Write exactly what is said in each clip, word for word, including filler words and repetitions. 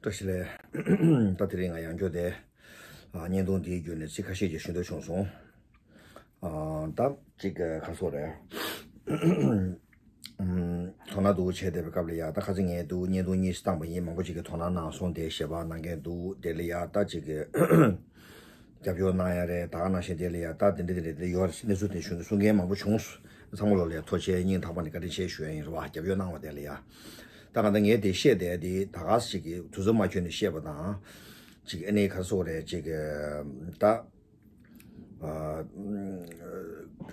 བཀྲ་ཤིས་བདེ་ལེགས། ད་དེ་རིང་ང་ཡང་བསྐྱར་དེ་ཨ་བརྙན་ཐུང་འདིའི་བརྒྱུད་ནས་ཚིག་ཁ་ཤས་ཅིག་ཞུ་འདོད་བྱུང་སོང་། ཨ་ད་ཅིག་ག་རེ་ཟེར་དགོས་རེད། ཨམ། དོ་སྣང་འདུག་བྱས་བསྡད་པའི་སྐབས་ལ་ཡ། ད་ཁ་སང་ངས་འདུག་བརྙན་ཐུང་གཉིས་བཏང་པ་ཡིན། མང་པོ་ཅིག་གིས་དོ་སྣང་གནང་སོང་། དེ་ཞལ་པར་གནང་མཁན་འདུག་དེ་ལ་ཡ་ད་ཅིག་གི་རྒྱབ་སྐྱོར་གནང་ཡ་རེད། ད་ག་ནང་བཞིན་དེ་ལ་ཡ་ད་དེ་འདྲ་དེ་འདྲ་དེ་ཡོད་རེད། གནས་ཚུལ་དེ་ཞུ་གསུང་མཁན་མང་པོ་བྱུང་། ཚང་མ་ལོ་ལ་ཡ་ཐུགས་རྗེ་ཆེ། སྙིང་ཐག་པ་ནས་བཀའ་དྲིན་ཆེ་ཞུ་ཡ་ཡིན་རེད་བ། རྒྱབ་སྐྱོར་གནང་བ་དེ་ལ་ཡ། ད་ག་ད་ངས་དེ་བཤད་བསྡད་དེ་ད་ག་ཞིག་གི་དུས་ཚོད་མ་འཁྱོལ་ནས་བཤད་པ་དང་། ཅིག་ཨ་ནི་ག་རེ་ཟེར་དགོས་རེད། ཅིག་ད། ཨ།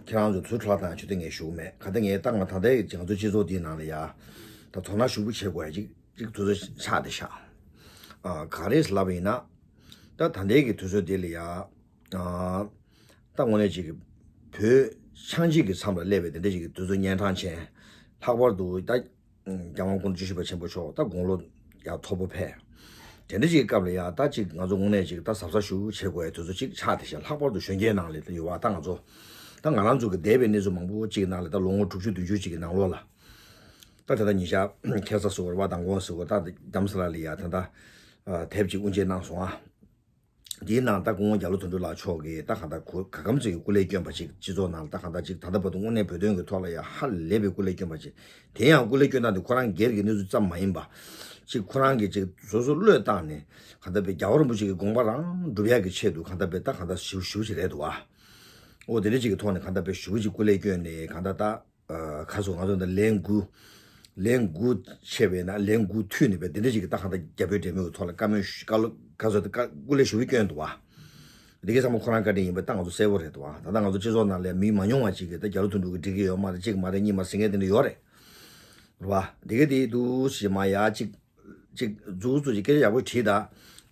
ཁྱེད་རང་ཚོ་ཚུར་ཁྲ་ལ་བཏང་ཆུ་དེ་ངས་ཞུ་གི་མེད། ག་ད་ངས་ད་ང་ད་ལྟའི་ང་ཚོ་སྤྱི་ཚོགས་འདིའི་ནང་ལ་ཡ། ད་དོ་སྣང་ཞུ་བོ་བྱེད་དགོས་ཡ་ཅིག་ཅིག་དུས་ཚོད་ཆགས་བསྡད་ཤག་ཨ། ག་རེ་ལབ་པ་ཡིན་ན། ད་ད་ལྟའི་གི་དུས་ཚོད་འདི་ལ་ཡ། ཨ། ད་དངོས་གནས་ཅིག་བོད་ཆགས་འཇིག་གི་མཚམས་ལ་སླེབས་པའི་དེ་འདྲ་ཅིག་གི་དུས་ཚོད་གཉན་འཕྲང་ཅན། ལྷག་པར་དུ་ད། རྒྱལ་དབང་སྐུ་ཕྲེང་བཅུ་བཞི་པ་ཆེན་པོ་མཆོག་ད་དགུང་ལོ་ཡང་མཐོ་པོ་ཕེབས། དེ་འདྲ་ཅིག་གི་སྐབས་ལ་ཡ་ད་ཅིག་ང་ཚོ་དངོས་གནས་ཅིག་ད་གཟབ་གཟབ་ཞུ་བྱེད་དགོས་ཡ་དུས་ཚོད་ཅིག་ཆགས་བསྡད་ཤག་ལྷག་པར་དུ་གཞོན་སྐྱེས་ནང་ལ་ད་ཡོད་བ། ད་ང་ཚོ་ད་ང་རང་ཚོ་གི་འདས་པའི་གནས་ཚུལ་མང་པོ་ཅིག་ནང་ལ་ད་ལོ་ངོ་དྲུག་ཅུ་བདུན་ཅུ་ཅིག་གི་ནང་ལོགས་ལ། ད་དེ་ད་ཉིན་ཞག་ཁ་སང་ཟེར་དགོས་རེད་བ། མདང་དགོང་ཟེར་དགོས། ད་རྡ་རམ་ས་ལ་ལ་ཡ་ད་ད་དེབ་ཅིག་དབུ་འབྱེད་གནང་སོང་ཨ། འདིའི་ནང་ད་སྐུ་ངོ་རྒྱ་ལོ་དོན་གྲུབ་ལགས་མཆོག་གིས་ད་གང་ལྟར་གོ་ག་གམ་ཚིག་གི་སྐུ་ལས་བསྐྱོན་པ་ཅིག་སྤྱི་ཚོགས་ནང་ལ་ད་གང་ལྟར་ཅིག་ད་ལྟ་བར་དུ་དངོས་གནས་བོད་དོན་གྱི་ཐོག་ལ་ཡ་ཧ་ལས་པའི་སྐུ་ལས་བསྐྱོན་པ་ཅིག་དེ་ཡང་སྐུ་ལས་བསྐྱོན་སྟངས་དེ་ཁོ་རང་སྒེར་གྱི་གནས་ཚུལ་ཙམ་མ་ཡིན་པ། ཅིག་ཁོ་རང་གིས་ཅིག་སོ་སོ་བློས་བཏང་ནས་གང་ལྟར་བའི་རྒྱལ་བ་རིན་པོ་ཆེ་གི་དགོངས་པ་རང་སྒྲུབ་ཡག་གི་ཆེད་དུ་གང་ལྟར་བའི་ད་གང་ལྟར་ཞིབ་ཞིབ་ཅིག་རེད་འདུག་བ། འོ་དེ་འདྲ་ཅིག་གི་ཐོག་ནས་གང་ལྟར་བའི་ཞིབ་ཅིག་སྐུ་ལས་བསྐྱོན་ནས་གང་ལྟར་ད། ཨ། ཁ་སོ་ང་ཚོ་འདི་ལན་དགུ། ལན་དགུ་ཆད་པས་ན་ལན་དགུ་མཐུད་ནས་པས་དེ་འདྲ་ཞིག་གི་ད་གང་ལྟར་རྒྱ་བོད་འབྲེལ་མོལ་གྱི་ཐོག་ལ་བཀའ་མོལ་ཞུ་བཀའ་སློབ་ཁ་སོ་དེ་བཀའ་སྐུ་ལས་ཞུ་བའི་སྐྱོན་འདུག་བ། འདི་གའི་ཚང་མ་ཁོ་རང་བཀའ་དྲིན་ཡིན་པ་ད་ང་ཚོ་གསལ་པོ་རེད་འདུག་བ། ད་ལྟ་ང་ཚོ་སྤྱི་ཚོགས་ནང་ལ་མི་མ་ཉུང་བ་ཅིག་གིས་ད་རྒྱ་ལོ་དོན་གྲུབ་ཀྱིས་འགྲིག་གི་ཡོད་མ་རེད། གཅིག་མ་རེད་གཉིས་མ་ཟེར་མཁན་དེ་འདྲ་ཡོད་རེད། རེད་བ། འདི་གའི་དེ་འདུག་ཞེས་མ་ཡ་གཅིག་གཅིག་མཛུབ་གུ་ཚུགས་ཀྱི་སྐད་ཆ་ཡག་པོ་དྲིས་ད།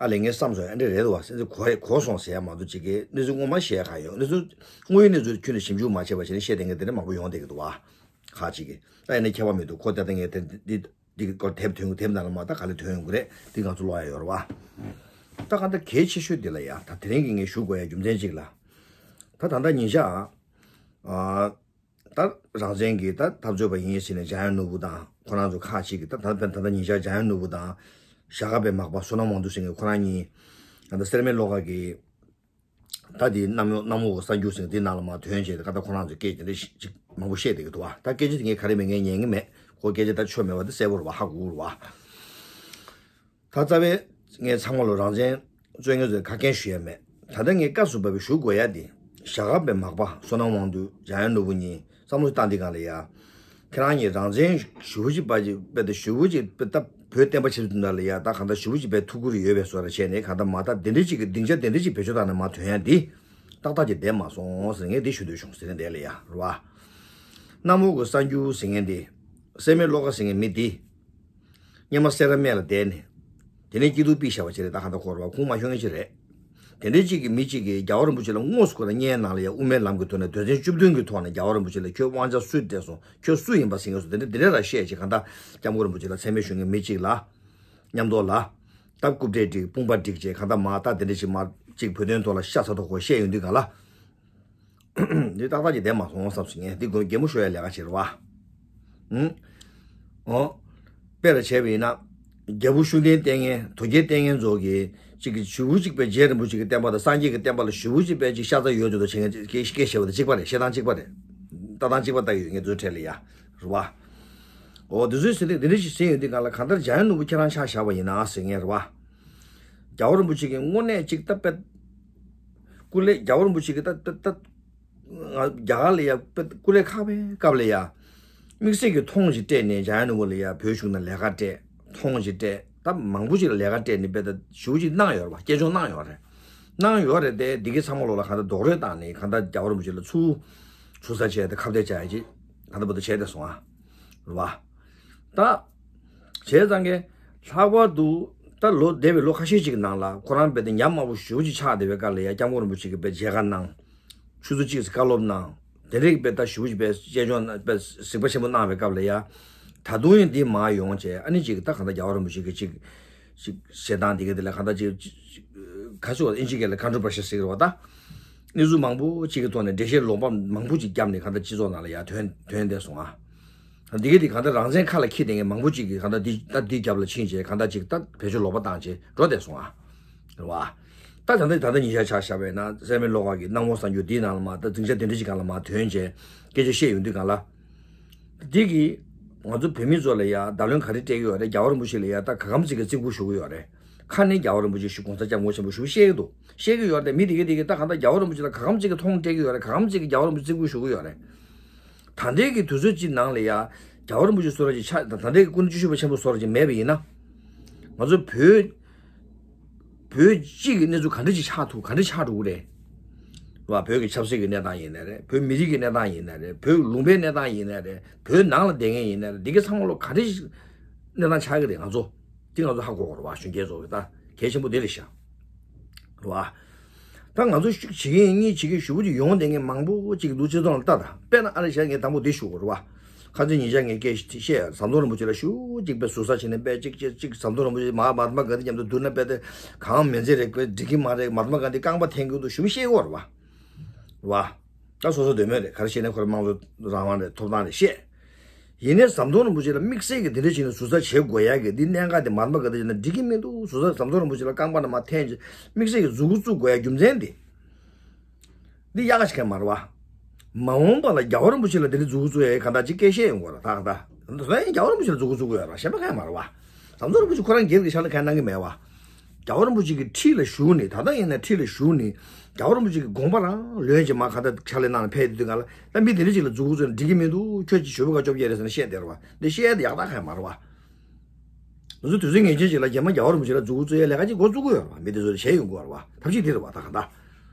ཨ་ལས་ངའི་བསམ་སོང་ཨ་འདྲ་རེད་འདུག་བ། སེམས་ཚེ་གོ་གོ་སོང་ཟེར་ཡ་མ་གཏོགས་ཅིག་གི་གནས་ཚུལ་ངོ་མ་བཤད་ག་ཡོད། གནས་ཚུལ་དངོས་ཡོད་གནས་ཚུལ་ཁྱོན་ནས་ཞིབ་འཇུག་མ་བྱས་པ་བྱས་ནས་བཤད་བསྡད་མཁན་དེ་འདྲ་མང་པོ་ཡོང་བསྡད་ཀྱི་འདུག་བ། ཁ་ཅིག་གི་ད་ཡིན་ན་ཁྱད་པར་མི་འདུག་ཁོ་ད་ལྟ་ངས་དེ་འདི་འདི་སྐོར་དེབ་ཐོན་དེབ་ནང་ལ་མ་ད་ག་ལེ་ཐོན་ཡོང་གི་རེད། འདི་ང་ཚོ་ཀློག་ཡ་ཡོད་རེད་བ། ད་ག་ད་གལ་ཆེ་ཤོས་འདི་ལ་ཡ་ད་དེ་རིང་གི་ངས་ཞུ་དགོས་ཡ་རྒྱུ་མཚན་ཅིག་ལ། ད་ད་ལྟ་ཉིན་ཞག་ཨ། ད་རང་བཙན་གྱི་ད་འཐབ་རྩོད་པ་ཡིན་ཟེར་ནས་འཇམ་དབྱངས་ནོར་བུ་དང་ཁོ་རང་ཚོ་ཁག་ཅིག་གིས་ད་ད་ད་ད་ཉིན་ཞག་འཇམ་དབྱངས་ནོར་བུ་དང་ཞྭ་སྒབ་པའི་མག་པ་བསོད་ནམས་དབང་འདུས་ཟེར་མཁན་ཁོ་རང་གཉིས་ད་ལྟ་སེར་སྨད་བློ་དགའ་གི་ད་དེ་གནམ་གནམ་འོག་གསར་འགྱུར་ཟེར་མཁན་དེ་ནང་ལ་མར་ཐོན་བྱས་ད་ག་ད་ཁོ་རང་ཚོ་སྐད་ཆ་དེ་འདྲ་ཞིག་ཅིག་མང་པོ་བཤད་བསྡད་ཀྱི་འདུག་བ། ད་སྐད་ཆ་དེ་ངས་ག་རེ་མིན་ངས་ཉན་གྱི་མེད། ཁོ་སྐད་ཆ་ད་ཆོ་མེད་པ་དེ་གསལ་པོ་རེད་བ། ཧ་གོ་གི་རེད་བ། ད་རྩ་བའི་ངས་ཚང་མ་ལ་རང་བཙན་རྩོད་མཁན་ཚོས་ཁ་སྐད་ཞུ་ཡ་མེད། ད་ལྟ་ངས་སྐབས་སུ་བབས་པའི་ཞུ་དགོས་ཡ་དེ། ཞྭ་སྒབ་པའི་མག་པ་བསོད་ནམས་དབང་འདུས་འཇམ་དབྱངས་ནོར་བུ་གཉིས་བསམ་བློ་བཏང་དུས་སྒང་ལ་ཡ། ཁྱེད་རང་གཉིས་རང་བཙན་ཞུ་བོ་ཅིག་པ་ཅིག་དཔེ་ད་ཞུ་བོ་ཅིག་དཔེ་ད་བོད་བསྟན་པ་ཆེད་དུ་འདྲ་ལ་ཡ་ད་གང་ལྟར་ཞུ་བོ་ཅིག་པའི་ཐུགས་ཁུར་ཡོད་པའི་བཟོ་འདྲ་བྱས་ནས་གང་ལྟར་མ་ད་དེ་འདྲ་ཅིག་གི་སྡིངས་ཆ་དེ་འདྲ་ཅིག་བེད་སྤྱོད་བཏང་ནས་མ་ཐོན་ཡ་འདི་ཏག་ཏག་ཅིག་བསྡད་མ་སོང་ཟེར་ངས་འདི་ཞུ་འདོད་བྱུང་ཟེར་ནས་འདས་ལ་ཡ་རེད་བ། གནམ་འོག་གི་གསར་འགྱུར་ཟེར་མཁན་འདི། སེར་སྨད་བློ་དགའ་ཟེར་མཁན་མི་འདི། སྔོན་མ་སེ་ར་སྨད་ལ་བསྡད་ནས། དེ་ནས་སྐྱིད་སྡུག་ཕུད་བཞག་པ་ཅིག་རེད། ད་གང་ལྟར་ཁོ་རེད་བ། ཁུངས་མ་ཤོང་མཁན་ཅིག་རེད། དེ་འདྲའི་ཅིག་གི་མི་ཅིག་གིས་རྒྱལ་བ་རིན་པོ་ཆེ་ལ་དངོས་སུ་ཁོ་རང་བརྙན་ནང་ལ་ཡང་དབུ་མའི་ལམ་གྱི་ཐོག་ནས་དོན་ཚན་བཅུ་བདུན་གྱི་ཐོག་ནས་རྒྱལ་བ་རིན་པོ་ཆེ་ལ་ཁྱོད་དབང་ཆ་སུས་སྤྲད་སོང་། ཁྱོད་སུ་ཡིན་པ་ཟེར་མཁན་སོགས་དེ་འདྲ་དེ་འདྲ་ར་བཤད་ཅིག་གང་ལྟར་སྐྱབས་མགོན་རིན་པོ་ཆེ་ལ་མཚན་སྨད་ཞུ་མཁན་མི་ཅིག་ལ། མཉམ་དུ་ལ། སྟབས་རྐུབ་སྤྲད་སྒྲིག་དཔུང་པ་སྒྲིག་བྱས་གང་ལྟར་མ་རྟགས་དེ་འདྲ་ཞིག་མ་ཅིག་བོད་དོན་ཐོག་ལ་ཤ་ཚ་ཐོག་ཁོ་བཤད་ཡོང་དུས་གང་ལ། འདི་ཏག་ཏག་ཅིག་བསྡད་མ་སོང་བསམ་སོང་ངས། འདི་དགོས་གད་མོ་ཤོར་ཡ་ལས་ཀ་བྱེད་རེད་བ། ཨུང་། ཨོ། དཔེ་ལ་བྱས་པ་ཡིན་ན། རྒྱལ་པོ་ཤུགས་ལྡན་ལྟས་ངན་དོལ་རྒྱལ་ལྟས་ངན་ཚོ་གིས་གཅིག་གི་ཞུ་བོ་གཅིག་པའི་རྗེ་རིན་པོ་ཆེ་གི་བསྟན་པ་དང་སངས་རྒྱས་ཀྱི་བསྟན་པ་ལ་ཞུ་བོ་གཅིག་པའི་གཅིག་ཤ་ཚ་ཡོད་ཚོད་དང་བྱེད་མཁན་སྐད་སྐད་བཤད་པ་དང་གཅིག་པ་རེད། བཤད་སྟངས་གཅིག་པ་རེད། ལྟ་སྟངས་གཅིག་པ་ལྟ་ཡོད་ངས་ཚོའི་གྲས་ལ་ཡ། རེད་བ། ཨོ་དེ་ཚོས་ཟེར་དེ་འདྲ་ཞིག་ཟེར་ཡོང་དུས་གང་ལ་གང་ལྟར་འཇམ་དབྱངས་ནོར་བུ་ཁྱེད་རང་ཆ་བཞག་པ་ཡིན་ན་ཟེར་མཁན་རེད་བ། རྒྱལ་བ་རིན་པོ་ཆེ་གི་དངོས་གནས་གཅིག་ལྟ་དཔེ། སྐུ་ལས་རྒྱལ་བ་རིན་པོ་ཆེ་གི་ལྟ་ལྟ་ལྟ། རྒྱ་གར་ལ་ཡ་དཔེ་སྐུ་ལས་ཁག་པའི་སྐབས་ལ་ཡ། དམིགས་བསལ་གྱི་ཐོང་ཞིག་སྤྲད་ནས་འཇམ་དབྱངས་ནོར་བུ་ལ་ཡ་བོད་གཞུང་ནང་ལས་ཀ་སྤྲད། ཐོང་ཞིག་སྤྲད། ད་མང་པོ་ཞིག་ལ་ལས་ཀ་སྤྲད་ནས་དཔེ་ད་ཞུ་ཅིག་གནང་ཡོད་རེད་བ། སྐྱེས་སྦྱོང་གནང་ཡོད་རེད། གནང་ཡོད་རེད་དེ་འདི་གའི་ཚང་མ་ལོ་ལ་གང་ལྟར་རྡོག་རོལ་བཏང་ནས་གང་ལྟར་རྒྱལ་བ་རིན་པོ་ཆེ་ལ་ཚུར་ཚུར་ས་བྱས་ཏེ་ཁ་གཏད་བཅག་ཡ་ཅིག་གང་ལྟར་བར་དུ་བྱས་ཏེ་སོང་ཨ། རེད་བ། ད། བྱས་ཙང་གི། ལྷག་པར་དུ། ད་ལོ་འདས་པའི་ལོ་ཁ་ཤས་ཅིག་གི་ནང་ལ་ཁོ་རང་དཔེ་དེ་ཉམས་དམའ་བོ་ཞེ་པོ་ཅིག་ཆགས་བསྡད་པའི་སྐབས་ལ་ཡ་སྐྱབས་མགོན་རིན་པོ་ཆེ་གིས་དཔེ་མཇལ་ཁ་གནང་། ཆུ་ཚོད་གཅིག་ཙམ་བཀའ་སློབ་གནང་། དེ་འདྲའི་དཔེ་ད་ཞེ་པོ་ཅིག་དཔེ་གཅེས་སྐྱོང་གནང་དཔེ་གཟིགས་པ་ཆེན་པོ་གནང་བའི་སྐབས་ལ་ཡ། ད་དུང་ཡང་འདི་མར་ཡོང་བྱས་ཨ་ནི་ཅིག་ད་གང་ལྟར་རྒྱལ་བ་རིན་པོ་ཆེ་གིས་ཅིག་ཅིག་བཤད་སྟངས་འདི་ག་དེ་ལ་གང་ལྟར་ཅིག་ཅིག་ཅིག་ག་ཚོད་ཨིན་ཇི་སྐད་ལ་ཀོན་ཊོ་བར་ཤི་ཟེར་གི་རེད་བ་ད། གནས་ཚུལ་མང་པོ་ཅིག་གི་ཐོག་ནས་འགྲེལ་བཤད་ལོག་པ་མང་པོ་ཅིག་བརྒྱབ་ནས་གང་ལྟར་སྤྱི་ཚོགས་ནང་ལ་ཡ་ཐོན་ཐོན་བསྡད་སོང་ཨ། འདི་ག་འདི་གང་ལྟར་རང་བཙན་ཁ་ལ་འཁྱེར་བསྡད་མཁན་མང་པོ་ཅིག་གིས་གང་ལྟར་འདི་ད་འདི་རྒྱབ་ལ་ཕྱིན་བྱས་གང་ལྟར་ཅིག་ད་བེད་སྤྱོད་ལོག་པ་བཏང་བྱས་འགྲོ་བསྡད་སོང་ཨ། རེད་བ། ད་ད་ལྟ་ད་ལྟ་ཉིན་ཤས་ཆ་བཞག་པ་ཡིན་ན་སྲས་མོ་བློ་དགའ་གིས་སྣང་ངོ་གསར་འགྱུར་འདིའི་ནང་ལ་མ་ད་འཛིང་ཆ་དེ་འདྲ་ཅིག་སྒང་ལ་མ་ཐོན་བྱས་སྐད་ཆ་བཤད་ཡོང་དུས་སྒང་ལ། འདི་གིས་ང་ཚོ་བོད་མི་ཚོ་ལ་ཡ་བརྡ་ལན་ག་རེ་སྤྲད་ཀྱི་ཡོད་རེད། རྒྱལ་བ་རིན་པོ་ཆེ་ལ་ཡ་ད་ག་གམ་ཅིག་གི་བརྩི་བཀུར་ཞུ་གི་ཡོད་རེད། ཁ་ནས་རྒྱལ་བ་རིན་པོ་ཆེ་ཞུ་གོང་ས་སྐྱབས་མགོན་ཆེན་པོ་ཞུ་བཤད་ཀྱི་འདུག་བཤད་ཀྱི་ཡོད་རེད། མི་དེ་གས་དེ་གས་ད་གང་ལྟར་རྒྱལ་བ་རིན་པོ་ཆེ་ལ་ག་གམ་ཅིག་གི་མཐོང་སྤྲད་ཀྱི་ཡོད་རེད། ག་གམ་ཅིག་གི་རྒྱལ་བ་རིན་པོ་ཆེ་བརྩི་བཀུར་ཞུ་གི་ཡོད་རེད། ད་ལྟའི་གི་དུས་ཚོད་ཅིག་ནང་ལ་ཡ་རྒྱལ་བ་རིན་པོ་ཆེ་བཟོ་འདྲ་ཅིག་ཆགས། ད་ལྟའི་གི་སྐུ་མདུན་སྐྱབས་མགོན་ཆེན་པོ་བཟོ་འདྲ་ཅིག་མེད་པ་ཡིན་ན། ང་ཚོ་བོད་བོད་སྤྱི་གི་གནས་ཚུལ་ག་འདྲ་ཅིག་ཆགས་ཐུབ། ག་འདྲ་ཆགས་འགྲོ་གི་རེད། རེད་བ། བོད་ཀྱི་ཆབ་སྲིད་ཀྱི་གནས་སྟངས་ཡིན་ནའི་རེད། བོད་མི་རིགས་ཀྱི་གནས་སྟངས་ཡིན་ནའི་རེད། བོད་ལུང་པའི་གནས་སྟངས་ཡིན་ནའི་རེད། བོད་ནང་ལ་བསྡད་མཁན་ཡིན་ནའི་རེད། འདི་ག་ཚང་མ་ལོ་ག་འདྲ་ཞིག་གནས་སྟངས་ཆགས་ཀྱི་རེད། ང་ཚོ་འདི་ང་ཚོ་ཧ་གོ་དགོས་རེད་བ། གཞོན་སྐྱེས་ཚོ་གི་ད་གལ་ཆེན་པོ་དེ་རེད་ཤག་རེད་བ། ད་ང་ཚོ་ཤུགས་བྱེད་མཁན་གཉིས་བྱེད་མཁན་ཞུ་བ་ཅིག་ཡོང་བསྡད་མཁན་མང་པོ་ཅིག་འདུག་སྤྱི་ཚོགས་ལ་ལྟ་དང་། དཔེར་ན་ཨ་རི་ཤར་ངས་དང་པོ་འདི་ཞུ་དགོས་རེད་བ། ཁ་སང་ཉིན་ཤས་ངས་སྐད་བཤད། ཟམ་གདོང་རིན་པོ་ཆེ་ལ་ཞུ་གཅིག་པའི་ཟུར་ཟ་བྱས་ནས་པས་གཅིག་གཅིག་གཅིག་ཟམ་གདོང་རིན་པོ་ཆེ་མ་མ་ཧཱ་ཏ་མ་གྷན་དྷི་མཉམ་དུ་བསྡུར་ན་པས་དེ་གང་མི་འཛེམ་རེད། འགྲིག་གི་མ་རེད། མ་ཧཱ་ཏ་མ་གྷན་དྷི་རྐང་པ་འཐེན་གྱི་འདུག་ཞུ་བཤད་དགོས་རེད་བ། རེད་བ། ད་སོ་སོ་འདོད་མོས་རེད། ག་རེ་བཤད་ན་ཁོ་རང་དམངས་གཙོ་རང་དབང་རེད། ཐོབ་ཐང་རེད་བཤད། ཡིན་ནའི་ཟམ་གདོང་རིན་པོ་ཆེ་ལ་དམིགས་བསལ་གྱི་དེ་འདྲ་བྱས་ནས་ཟུར་ཟ་བྱེད་དགོས་ཡ་གི་འདི་གནད་འགག་དེ་མ་ཧཱ་ཏ་མ་གྷན་དྷི་ཡིན་ན་འགྲིག་གི་མི་འདུག་ཟུར་ཟ་ཟམ་གདོང་རིན་པོ་ཆེ་ལ་རྐང་པ་ནས་མར་འཐེན་བྱས་དམིགས་བསལ་གྱི་མཛུབ་གུ་བཙུགས་དགོས་ཡ་རྒྱུ་མཚན་དེ། འདི་ཡག་ག་ཞིག་ག་མ་རེད་བ། མ་འོངས་པ་ལ་རྒྱལ་བ་རིན་པོ་ཆེ་ལ་དེ་འདྲ་མཛུབ་གུ་བཙུགས་ཡ་གང་ལྟར་ཅིག་སྐད་བཤད་ཡོང་དགོས་རེད། ད་ད་ད་རྒྱལ་བ་རིན་པོ་ཆེ་ལ་མཛུབ་གུ་བཙུགས་དགོས་ཡ་རེད། གཞན་པ་གང་ཡང་མ་རེད་བ། ཟམ་གདོང་རིན་པོ་ཆེ་ཁོ་རང་སྒེར་གྱི་ཕྱག་ལས་གང་ཡང་གནང་གི་མེད་བ། རྒྱལ་བ་རིན་པོ་ཆེ་གི་ཁྲི་ལ་བཞུགས་ནས། ད་ལྟ་ཡིན་ན་ཁྲི་ལ་བཞུགས་ནས་རྒྱལ་བ་རིན་པོ་ཆེ་གི་དགོངས་པ་རང་ལོན་བྱས་མར་གང་ལྟར་ཕྱག་ལས་གནང་ནས་ཕེབས་དུས་སྒང་ལ། ད་མི་དེ་འདྲ་ཅིག་ལ་མཛུབ་གུ་བཙུགས་ནས་འགྲིག་གི་མི་འདུག་ཁྱོད་ཀྱིས་ཞོགས་པ་ཁ་བཅོ་བརྒྱད་རེད་ཟེར་ནས་བཤད་བསྡད་རེད་བ། འདི་བཤད་དེ་ཡག་རྟགས་གང་ཡང་མ་རེད་བ། ང་ཚོ་དུས་ཚོད་ངེས་ཅན་ཅིག་ལ་རྗེས་མ་རྒྱལ་བ་རིན་པོ་ཆེ་ལ་མཛུབ་གུ་བཙུགས་ཡ་ལས་ཀ་ཅིག་འགོ་བཙུགས་ཀྱི་ཡོད་རེད་བ། མི་དེ་ཚོ་བྱས་ཡོང་གི་ཡོད་རེད་བ། ཐབས་ཤེས་དེ་རེད་བ། ད་གང་ལྟར་རེད་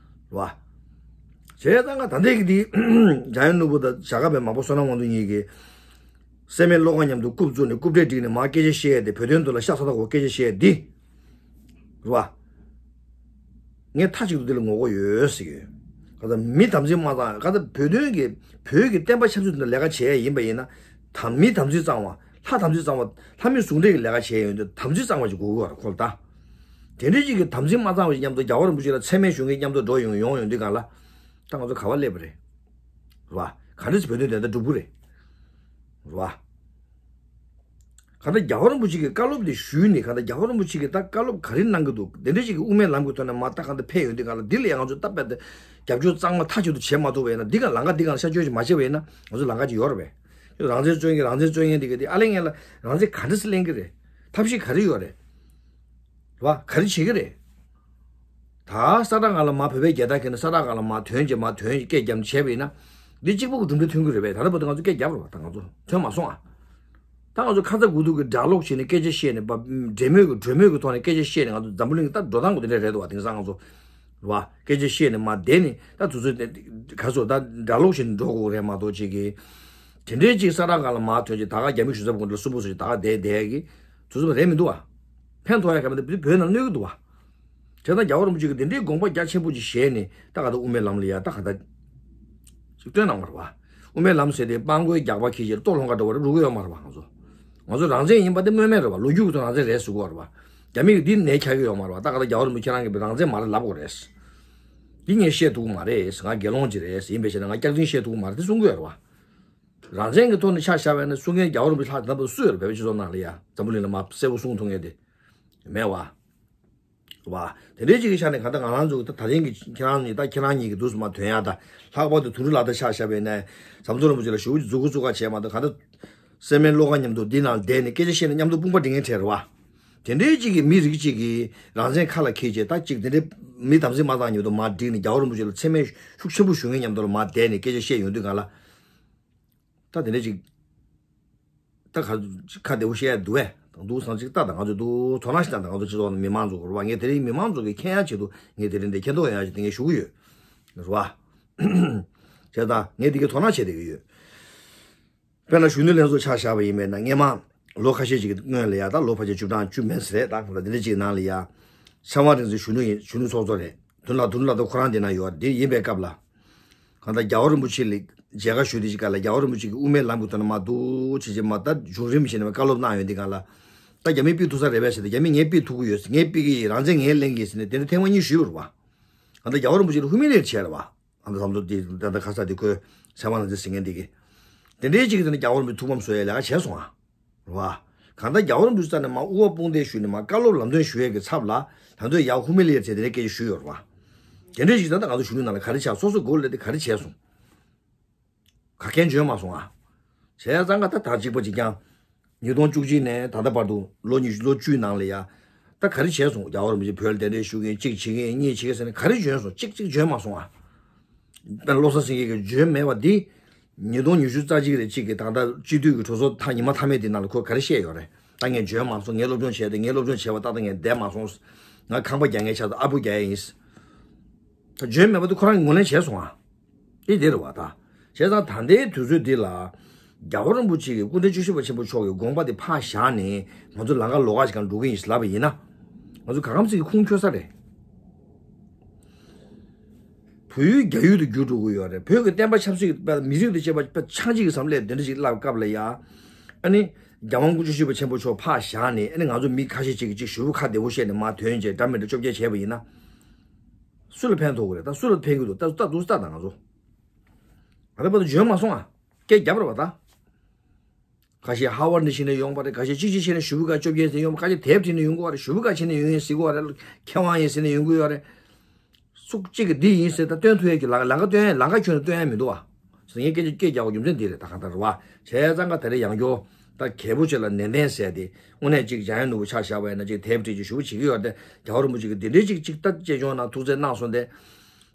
བ། བྱས་ཙང་ང་ད་ལྟའི་གི་འདི་འཇམ་དབྱངས་ནོར་བུ་དང་ཞྭ་སྒབ་པའི་མག་པ་བསོད་ནམས་དབང་འདུས་གཉིས་ཀྱིས་སྲས་མོ་བློ་དགའ་མཉམ་དུ་རྐུབ་བཙུགས་ནས་རྐུབ་ཁྲས་བསྒྲིགས་ནས་མར་སྐད་ཆ་བཤད་ཡ་དེ། བོད་དོན་ཐོག་ལ་ཤ་ཚ་ཚ་གོ་སྐད་ཆ་བཤད་ཡ་འདི་རེད་བ། ངས་མཐའ་གཅིག་ཏུ་འདི་ལ་ངོ་རྒོལ་ཡོད་ཟེར་གྱི་ཡོད། ག་ད་མི་དམ་ཚིག་མ་གཙང་། ག་ད་བོད་དོན་གྱི་བོད་ཀྱི་བསྟན་པ་ཆབ་སྲིད་དོན་ལ་ལས་ཀ་བྱེད་ཡ་ཡིན་པ་ཡིན་ན། དམ་མི་དམ་ཚིག་གཙང་བ། ལྷ་དམ་ཚིག་གཙང་བ། ལྷ་མི་ཟུང་འབྲེལ་གྱི་ལས་ཀ་བྱེད་ཡ་ཡོང་དུས་དམ་ཚིག་གཙང་བ་ཞིག་དགོས་ཀྱི་ཡོད་རེད་ཁོ་ལ་ད། དེ་འདྲའི་ཅིག་གི་དམ་ཚིག་མ་གཙང་བ་ཞིག་མཉམ་དུ་རྒྱལ་བ་རིན་པོ་ཆེ་ལ་མཚན་སྨད་ཞུ་མཁན་མཉམ་དུ་འགྲོ་ཡོང་ཡོང་ཡོང་དུས་སྒང་ལ། ད་ང་ཚོ་ག་པར་སླེབས་པ་རེད། རེད་བ། ག་འདྲ་སེ་བོད་དོན་བདེན་མཐའ་སྒྲུབ་ཀྱི་རེད། རེད་བ། གང་ལྟར་རྒྱལ་བ་རིན་པོ་ཆེ་གི་བཀའ་སློབ་དེ་ཞུས་ནས། གང་ལྟར་རྒྱལ་བ་རིན་པོ་ཆེ་གིས་ད་བཀའ་སློབ་ག་རེ་གནང་གི་འདུག་དེ་འདྲ་ཞིག་གི་དབུ་མའི་ལམ་གྱི་ཐོག་ནས་མར་ད་གང་ལྟར་ཕེབས་ཡོང་དུས་སྒང་ལ། འདི་ལ་ཡང་ང་ཚོས་ད་རྦད་དེ་རྒྱབ་སྐྱོར་གཙང་མ་མཐའ་གཅིག་ཏུ་བྱེད་མ་ཐུབ་པ་ཡིན་ན། འདི་ག་ལམ་ཁ་འདི་སྒང་ལ་ཤར་བསྐྱོད་ཅིག་མ་བྱས་པ་ཡིན་ན། ང་ཚོ་ལམ་ཁ་ཅིག་ཡོད་རེད་པས། རང་བཙན་རྩོད་མཁན། རང་བཙན་རྩོད་མཁན་དེ་ག་དེ་ཨ་ལས་ངན་ལ་རང་བཙན་ག་འདྲ་སེ་ལེན་གྱི་རེད། ཐབས་ཤེས་ག་རེ་ཡོད་རེད། རེད་བ། ག་རེ་བྱེད་ཀྱི་རེད། ད་ས་བཀྲ་སྒང་ལ་མར་བོད་པའི་རྒྱལ་དར་འཁྱེར་ནས་ས་བཀྲ་སྒང་ལ་མར་ཐོན་བྱས་མར་ཐོན་བྱས་སྐད་རྒྱབ་ནས་བྱས་པ་ཡིན་ན། འདི་གཅིག་པོ་གི་གྲུབ་འབྲས་ཐོན་གྱི་རེད་པས། ད་ལྟ་བར་དུ་ང་ཚོ་སྐད་རྒྱབ་རེད་བ། ད་ང་ཚོ་ཐོན་མ་སོང་ཨ། ད་ང་ཚོ་ཁ་ཚ་དགོས་གཏུགས་ཀྱི་སྒྲ་སློག་བྱས་ནས་སྐད་ཆ་བཤད་ནས། འབྲེལ་མོལ་གྱི་གྲོས་མོལ་གྱི་ཐོག་ནས་སྐད་ཆ་བཤད་ནས། ང་ཚོ་འཛམ་བུ་གླིང་གི་ད་འགྲོ་སྟངས་གོ་དེ་འདྲ་རེད་འདུག་བ། དེང་སང་ང་ཚོ་རེད་བ། སྐད་ཆ་བཤད་ནས་མར་བསྡད་ནས་ད་དུས་ཚོད་དེ་ག་ཚོད་ད་སྒྲ་སློག་བྱས་ནས་འགྲོ་དགོས་རེད་མ་གཏོགས། ཅིག་གི་དེ་འདྲའི་ཅིག་ས་བཀྲ་སྒང་ལ་མར་ཐོན་བྱས་ད་ག་རྒྱ་མི་གཞུང་ཚབ་ཁང་དུ་སུན་པོ་བཟོས་བྱས་ད་ག་བསྡད་བསྡད་ཀྱི་དུས་ཚོད་རེད་མི་འདུག་བ། ཕན་ཐོགས་ཡ་ག་མེད། འདི་བོད་ནང་གནོད་ཀྱི་འདུག་བ། བྱས་ཙང་རྒྱལ་བ་རིན་པོ་ཆེ་གིས་འདི་འདྲའི་དགོངས་པ་རྒྱ་ཆེན་པོ་ཅིག་བཞེས་ནས་ད་ག་ད་དབུ་མའི་ལམ་ལ་ཡ་ད་ག་ད་ཅིག་སྟོན་གནང་བ་རེད་བ། དབུ་མའི་ལམ་ཟེར་དེ་སྤྲང་པོའི་རྒྱགས་པ་འཁྱེར་བྱས་ལྟོ་སློང་ག་འགྲོ་བ་རེད་འགྲོ་གི་ཡོད་མ་རེད་བ། ང་ཚོ་ང་ཚོ་རང་བཙན་ཡིན་པ་དེ་སྨོས་མེད་རེད་བ། ལོ་རྒྱུས་ཀྱི་ཐོག་རང་བཙན་རེད་ཟེར་གྱི་ཡོད་རེད་བ། རྒྱ་མི་གིས་འདི་ནས་འཁྱེར་གྱི་ཡོད་མ་རེད་བ། ད་ག་ད་རྒྱལ་བ་རིན་པོ་ཆེ་རང་གིས་རང་བཙན་མ་རེད་ལབ་དགོས་རེད། འདི་ངས་བཤད་ཐུབ་ཀྱི་མ་རེད། ང་དགེ་སློང་ཅིག་རེད། ཡིན་པའི་ཕྱིར་ན་ང་སྐྱག་རྫུན་བཤད་ཐུབ་ཀྱི་མ་རེད་དེ་གསུང་གི་ཡོད་རེད་བ། རང་བཙན་གྱི་ཐོག་ནས་ཆ་བཞག་པ་ཡིན་ན་གསུང་མཁན་རྒྱལ་བ་རིན་པོ་ཆེ་ལྷག་ཙམ་སུ་ཡོད་རེད། བོད་པའི་སྤྱི་ཚོགས་ནང་ལ་ཡ་འཛམ་བུ་གླིང་ལ་མར་གསལ་པོ་གསུང་ཐུབ་མཁན་དེ་མེད་བ། བ། དེ་འདྲའི་ཅིག་གི་ཆ་ནས་གང་ལྟར་ང་རང་ཚོ་ད་ད་ཐེངས་ཀྱི་ཁྱེད་རང་གཉིས་ད་ཁྱེད་རང་གཉིས་ཀྱི་དུས་སུ་མར་ཐོན་ཡ་ད་ལྷག་པར་དུ་དུད་འགྲོ་ལག་བརྡ་ཆ་བཞག་པ་ཡིན་ན་ཟམ་གདོང་རིན་པོ་ཆེ་ལ་ཞུ་བ་ཅིག་མཛུབ་གུ་བཙུགས་ག་བྱས་མ་གཏོགས། གང་ལྟར་སྲས་མོ་བློ་དགའ་མཉམ་དུ་འདི་ནང་བསྡད་ནས་སྐད་ཆ་བཤད་ན་མཉམ་དུ་དཔུང་པ་སྒྲིག་མཁན་གྲས་རེད་བ། དེ་འདྲའི་ཅིག་གི་མི་རིགས་ཅིག་གིས་རང་བཙན་ཁ་ལ་འཁྱེར་བྱས་ད་ཅིག་དེ་འདྲའི་མི་དམ་ཚིག་མ་གཙང་མཉམ་དུ་མར་བསྒྲིགས་ནས་རྒྱལ་བ་རིན་པོ་ཆེ་ལ་མཚན་སྨད་ཤུགས་ཆེན་པོ་ཞུ་མཁན་མཉམ་དུ་ལ་མར་བསྡད་ནས་སྐད་ཆ་བཤད་ཡོང་དུས་སྒང་ལ། ད་དེ་འདྲ་ཅིག་ད་ག་ཁ་བདེ་པོ་བཤད་ཡ་འདུག་བས། དང་འདུག་སང་ཅིག་ལྟ་དང་། ང་ཚོས་འདུག་དོ་སྣང་ཞིག་བཏང་དང་། ང་ཚོ་སྤྱི་ཚོགས་ནང་མི་མང་ཚོ་རེད་བ། ངས་དེ་རིང་མི་མང་ཚོ་གི་མཁྱེན་ཡ་ཆེད་དུ་ངས་དེ་རིང་འདི་མཁྱེན་རྟོགས་ཡོང་ཡ་ཞིག་དེ་ངས་ཞུ་གི་ཡོད་རེད་བ། བྱས་ཙང་ངས་འདི་གའི་དོ་སྣང་བྱས་བསྡད་ཀྱི་ཡོད། དཔེར་ན་གཞོན་ནུ་ལྷན་ཚོགས་ཆ་བཞག་པ་ཡིན་པས་ན། སྔས་མ་ལོ་ཁ་ཤས་ཅིག་གི་སྔོན་ལ་ཡ་ད་ལོ་ཕལ་ཆེར་བཅུ་གྲངས་བཅུ་མིན་ཟེར་ད་གང་ལྟར་འདི་འདྲ་ཅིག་ནང་ལ་ཡ་ཚེ་དབང་རིག་འཛིན་གཞོན་ནུ་ཡིན། གཞོན་ནུ་ཚོགས་གཙོ་རེད། དོན་ལ་དོན་ལ་ད་ཁོ་རང་འདི་ན་ཡོད། འདི་ཡིན་པའི་སྐབས་ལ། གང་ལྟར་རྒྱལ་བ་རིན་པོ་ཆེ་ལ་མཇལ་ཁ་ཞུ་དུས་ཀྱི་སྐབས་ལ། རྒྱལ་བ་རིན་པོ་ཆེ་གིས་དབུ་མའི་ལམ་གྱི་ཐོག་ནས་མར་འདུག་བྱེད་བྱེད་མར་ད་བྱུང་རིམ་བྱས་ནས་བཀའ་སློབ་གནང་ཡོད། འདི་གང་ལ་ད་རྒྱ་མིས་ཕུད་ཐུབ་ས་རེད་པས་ཟེར་ཏེ། རྒྱ་མིས་ངས་ཕུད་ཐུབ་ཀྱི་ཡོད། ངས་ཕུད་ཀྱི་ཡིན། རང་བཙན་ངས་ལེན་གྱི་ཡིན་ཟེར་ནས་དེ་འདྲ་ཐེངས་མ་གཉིས་ཞུས་པ་རེད་བ། གང་ལྟར་རྒྱལ་བ་རིན་པོ་ཆེ་ལ་ཧུ་མི་ལེ་བྱས་རེད་བ། གང་ལྟར་ཟམ་གདོང་དེ་ད་ལྟ་ཁ་ས་དེ་ཁོས་ཚེ་དབང་རིག་འཛིན་ཟེར་མཁན་འདི་གིས། དེ་འདྲའི་ཅིག་གིས་དེ་ནི་རྒྱལ་བ་རིན་པོ་ཆེ་ཐུགས་ཕམ་བཟོ་ཡའི་ལས་ཀ་བྱས་སོང་ཨ། རེད་བ། གང་ལྟར་རྒྱལ་བ་རིན་པོ་ཆེ་རྩ་ནས་མ་དབུ་བ་དཔུང་འདེགས་ཞུས་ནས་མ་བཀའ་སློབ་ལམ་སྟོན་ཞུ་ཡས་ཀྱི་ཚབ་ལ་ད་དུང་ཡར་ཧུ་མི་ལི་ཡེཊ་བྱས་དེ་འདྲའི་སྐད་ཆ་ཞུས་ཡོད་རེད་བ། དེ་འདྲའི་ཞིག་ད་ལྟ་ང་ཚོ་གཞོན་ནུ་ནང་ལ་ག་རེ་བྱས། སོ་སོ་མགོ་སླེབས་ཏེ་ག་རེ་བྱས་སོང་། ག་གེ་འཇོན་མ་སོང་ཨ། བྱས་ཙང་ཀ་ད་ད་གཅིག་པ་གཅིག་རྐྱང་། ཉིས་སྟོང་བཅུ་གཅིག་ནས་ད་ལྟ་བར་དུ་ལོ་ཉི་ཤུ་ལོ་བཅུའི་ནང་ལ་ཡ། ད་ག་རེ་བྱས་སོང་། རྒྱལ་བ་རིན་པོ་ཆེ་བོད་ལ་གདན་འདྲེན་ཞུ་མཁན་གཅིག་བྱེད་མཁན་གཉིས་བྱེད་མཁན་ཟེར་ནས་ག་རེ་འཇོན་སོང་། གཅིག་གཅིག་འཇོན་མ་སོང་ཨ། དཔེར་ན་བློ་བཟང་སེང་གེ་གིས་འཇོན་མེད་པ་འདི། ཉིས་སྟོང་ཉི་ཤུ་རྩ་གཅིག་རེ་གཅིག་གི་ད་ལྟ་སྤྱི་འཐུས་ཀྱི་གྲོས་ཚོགས་ཐེངས་ཉི་མ་མཐའ་མའི་དེ་ནང་ལ་ཁོས་ག་རེ་བཤད་ཡོད་རེད། ད་ངས་འཇོན་མ་སོང་། ངས་སློབ་སྦྱོང་བྱས་ཏེ་ངས་སློབ་སྦྱོང་བྱས་པ་ཏག་ཏག་ངས་བསྡད་མ་སོང་། ང་ཁང་པ་རྒྱག་མཁན་ཆགས་སོང་། ཨ་ཕོ་རྒྱག་ཡ་ཡིན། ད་འཇོན་མེད་པ་དེ་ཁོ་རང་གིས་ངོས་ལེན་བྱས་སོང་ཨ། དེ་དེ་རེད་བ་ད། བྱས་ཙང་ད་ལྟའི་དུས་ཚོད་འདི་ལ། རྒྱལ་བ་རིན་པོ་ཆེ་གི་སྐུ་ཕྲེང་བཅུ་བཞི་པ་ཆེན་པོ་མཆོག་གི་དགོངས་པ་དེ་ཕར་བཞག་ནས་ང་ཚོ་ལམ་ཁ་ལོགས་ཀ་ཞིག་གང་འགྲོ་གི་ཡིན་ཞེས་ལབ་པ་ཡིན་ན། ང་ཚོ་ག་གམ་ཚིག་གི་ཁུངས་འཁྱོལ་ས་རེད། བོད་ཡུལ་རྒྱ་ཡུལ་དུ་འགྱུར་འགྲོ་གི་ཡོད་རེད། བོད་ཀྱི་བསྟན་པ་ཆབ་སྲིད་ཀྱི་མི་རིགས་དང་བཅས་པ་ཆགས་འཇིག་གི་བསམ་བློ་དེ་འདྲ་ཞིག་སླེབས་སྐབས་ལ་ཡ། ཨ་ནི། རྒྱལ་དབང་སྐུ་ཕྲེང་བཅུ་བཞི་པ་ཆེན་པོ་མཆོག་ཕར་བཞག་ནས་ཨ་ནི་ང་ཚོ་མི་ཁ་ཤས་ཅིག་གིས་ཅིག་ཞུ་བོ་ཁ་བདེ་བོ་བཤད་ནས་མར་དོན་བྱས་འདྲ་མི་འདྲ་བཅོ་བརྒྱད་བྱས་པ་ཡིན་ན། སུ་ལ་ཕན་ཐོགས་ཀྱི་རེད། ད་སུ་ལ་ཕན་གྱི་འདུག་ད་ད་འདུག་ད་ད་ང་ཚོ། ང་ཚོ་བར་དུ་འཇོན་མ་སོང་ཨ། སྐད་རྒྱབ་རེད་བ་ད། ཁ་ཤས་ཧར་ཝར་ནས་ཕྱིན་ནས་ཡོང་བ་རེད། ཁ་ཤས་གཅིག་གཅིག་ཕྱིན་ནས་ཞུ་བོ་ཁ་བཅོ་བརྒྱད་ཟིན་ཡོང་བ། ཁ་ཤས་དེབ་བྲིས་ནས་ཡོང་གི་ཡོད་རེད། ཞུ་བོ་ཁ་ཕྱིན་ནས་ཡོང་ཡིན་ཟེར་གི་ཡོད་རེད། མཁས་དབང་ཡིན་ཟེར་ནས་ཡོང་གི་ཡོད་རེད། སུ་གཅིག་གིས་འདི་ཡིན་ཟེར་ད་སྟོན་ཐུབ་ཡས་ཀྱི་ལམ་ལམ་ཁ་སྟོན་ཡས་ལམ་ཁ་ཁྱོན་ནས་སྟོན་ཡས་མི་འདུག་བ། ཟེར་ངས་སྐད་ཆ་སྐད་རྒྱག་པ་རྒྱུ་མཚན་འདི་རེད། ད་གང་ལྟར་རེད་བ། བྱས་ཙང་ཀ་ད་རེས་ཡང་བསྐྱར་ད་གལ་པོ་ཆེ་ལ་ནན་ཏན་ཟེར་ཏེ་དངོས་གནས་ཅིག་འཇམ་དབྱངས་ནོར་བུ་ཆ་བཞག་པ་ཡིན་ན་ཅིག་དེབ་བྲིས་ཅིག་ཞུ་བོ་བྱེད་ཀྱི་ཡོད་རེད་དེ། རྒྱལ་བ་རིན་པོ་ཆེ་གིས་འདི་འདྲའི་ཅིག་ཅིག་ད་གཅེས་སྐྱོང་གནང་ཐུགས་བརྩེ་གནང་སོང་སྟེ།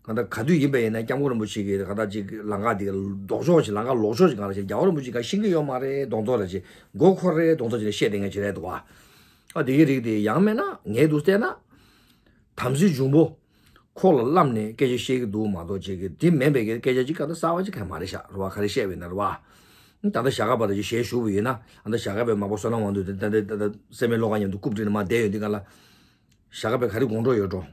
གང་ལྟར་ག་དུས་ཡིན་པ་ཡིན་ན་སྐྱབས་མགོན་རིན་པོ་ཆེ་གིས་གང་ལྟར་ཅིག་ལམ་ཁ་འདི་ལྡོག་ཕྱོགས་ཤིག་ལམ་ཁ་ལོག་ཕྱོགས་ཤིག་གང་ལ་ཞིག་རྒྱལ་བ་རིན་པོ་ཆེ་ག་ཤེས་ཀྱི་ཡོད་མ་རེད། གདོང་ཐོག་རེད་ཅིག་མགོ་འཁོར་རེད། གདོང་ཐོག་ཅིག་ལ་བཤད་བསྡད་མཁན་ཅིག་རེད་འདུག་བ། ཨ་དེ་གི་རིགས་དེ་ཡང་མིན་ན་ངས་འདུག་བལྟས་ན། དམ་སྲི་འབྱུང་པོ། ཁོག་ལ་བསླབས་ནས་སྐད་ཆ་བཤད་ཀྱི་འདུག་མ་གཏོགས་ཅིག་གི་དེ་མིན་པའི་གི་སྐད་ཆ་ཅིག་ག་ད་གསར་བ་ཅིག་གང་མ་རེད་ཤག་རེད་བ། ག་རེ་བཤད་པ་ཡིན་ན་རེད་བ། ད་ལྟ་ཞྭ་སྒབ་པ་དང་ཅིག་ཞལ་བཞུགས་པ་ཡིན་ན། ཨ་ད་ཞྭ་སྒབ་པའི་མག་པ་བསོད་ནམས་དབང་འདུས་དེ་ད་ལྟ་ད་ལྟ་སེམས་མེད་བློ་དགའ་མཉམ་དུ་རྐུབ་བསྒྲིགས་ནས་མར་བསྡད་ཡོད་དུས་ག་ལ། ཞྭ་སྒབ་པའི་ག་རེ་དགོངས་འགྲོ་ཡོད་འགྲོ།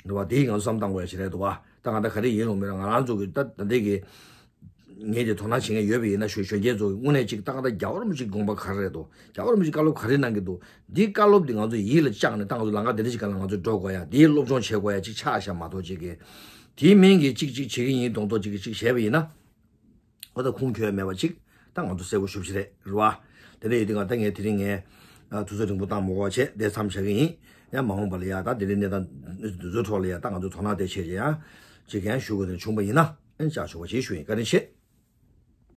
རེད་བ། དེ་ཡིས་ང་ཚོ་བསམ་བཏང་དགོས་ཡ་ཞིག་རེད་འདུག་བ། ད་གང་ལྟར་ག་རེ་ཡིན་རུང་མིན་རུང་ང་རང་ཚོ་གི་ད་ད་ལྟའི་གི་ངས་དེ་དོ་སྣང་བྱེད་མཁན་ཡོད་པ་ཡིན་ན་ཞོ་ཞོ་རྒྱལ་ཚོ་གི་དངོས་གནས་ཅིག་ཏག་ཏག་རྒྱལ་བ་རིན་པོ་ཆེའི་དགོངས་པ་ག་རེ་རེད་འདུག་རྒྱལ་བ་རིན་པོ་ཆེས་བཀའ་སློབ་ག་རེ་གནང་གི་འདུག་འདིའི་བཀའ་སློབ་འདི་ང་ཚོ་ཡིད་ལ་བཅངས་ནས་ད་ང་ཚོ་ལམ་ཁ་འདི་འདྲ་ཞིག་སྒང་ལ་ང་ཚོ་འགྲོ་དགོས་ཡ། འདིའི་སློབ་སྦྱོང་བྱེད་དགོས་ཡ་ཅིག་ཆགས་བཞག་མ་གཏོགས་ཅིག་གི་དེའི་མིང་གིས་ཅིག་ཅིག་བྱེད་ཀྱི་ཡིན་གདོང་ཐོག་ཅིག་གི་ཅིག་བྱས་པ་ཡིན་ན། ཨོ་ད་ཁུངས་འཁྱོལ་མེད་པ་ཅིག་ད་ང་ཚོ་གསལ་པོ་ཞེ་པོ་ཅིག་རེད་རེད་བ། དེ་འདྲ་ཡོད་དུས་ང་ད་ངས་དེ་རིང་ངས་ཨ་དུས་ཚོད་རིང་པོ་བཏང་མ་དགོས་པ་བྱས་དེ་མཚམས་བཞག་གི་ཡིན། ཡང་མ་འོངས་པ་ལ་ཡ་ད་དེ་འདྲའི་གནས་སྟངས་འདི་ཚོའི་ཐོག་ལ་ཡ་ད་ང་ཚོ་དོ་སྣང་དེ་བྱས་ཀྱི་ཡ་ཅིག་ཡང་ཞུ་དགོས་དོན་བྱུང་པ་ཡིན་ན་ཨེ་ཅག་ཆོག་པ་ཅིག་ཞུ་ཡིན། བཀའ་དྲིན་ཆེ།